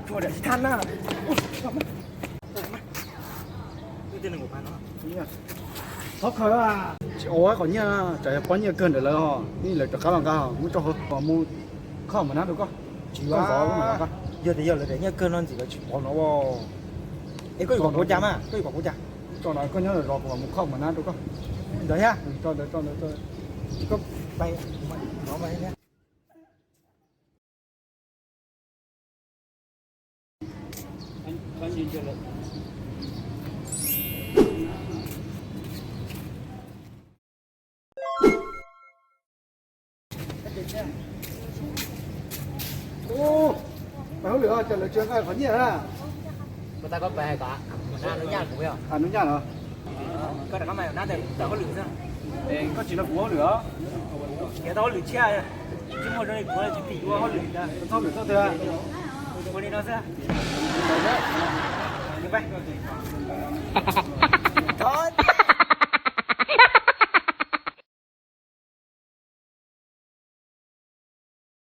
Tsis thab na. Thov khaws, tsis ua qhov nyiaj, tsam yog pob nyiaj kawg ntawm lawv os, lawv rov qab los nqa, muab tso hauv, mus khoj mov nab rau koj. Tsis, koj zov, yog tias yog lawv daim nyiaj kawg no ntxim lawv tsis pov no. Es koj yuav kom kuv ua cas mas, koj yuav kom kuv ua cas? Tso no koj nyob zov, kuv mam mus khoj mov nab rau koj. Ntawd thiab, tso ntawd, tso ntawd, tso. Koj pais, no mas thiab. Ub, pais hauj lwm os, cas lawv tsis nqa qhov nyiaj na? Kuv tas koj pais hais kom Nub Nyaj kuv, Nub Nyaj los? Koj rov qab mas nab tawm hauj lwm xwb. Koj tsis nrog kuv ua hauj lwm os? Tiav tau hauj lwm tshiab, tsis muaj zoo li kuv tsis tim ua hauj lwm ntag. Txhob hauj lwm txhob twg? Ua li no xwb.